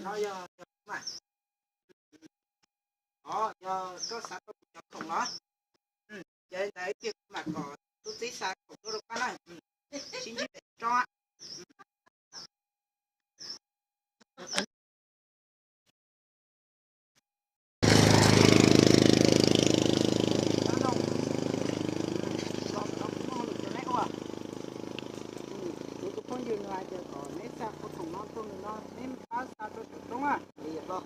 no yog yog mas, o, yog koj xav tau kuv cov khoom los, ces ntawd ib pliag kuv mam kom tub txib xa khoom tuaj rau koj na. Sib ntsib pem tsob. Kuv tus phooj ywg nws hais tias kom neb xa qhov khoom no rau nws no, neb pab xa rau cov roob a.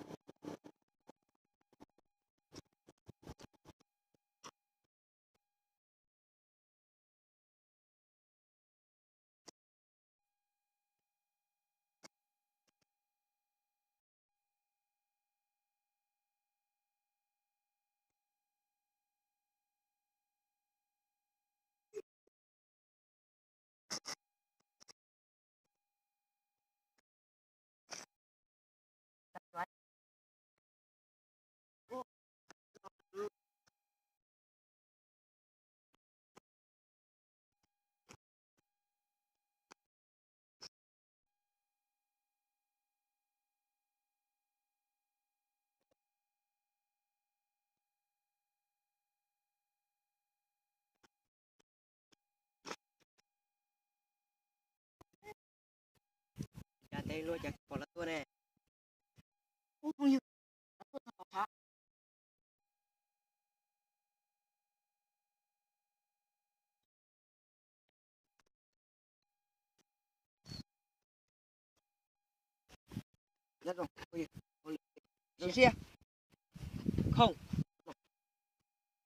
Cas ntev luaj cas tsis pom lawv tuaj ne. Ub phooj ywg, lawv tuaj txog tom qab. Zoo siab. Khoom.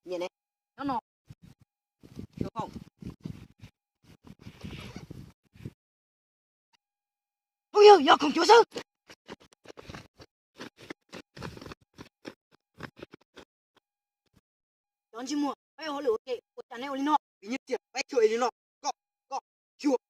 Nyiam ne. Nyob no. Xyuas khoom. Phooj ywg, yog khoom cuav xwb. Cov ntsej muag, peb ua hauj lwm ua ke, ua cas neb ua li no? Vim nyiaj txiag peb xyuas ib li no, koj, koj, xyuas.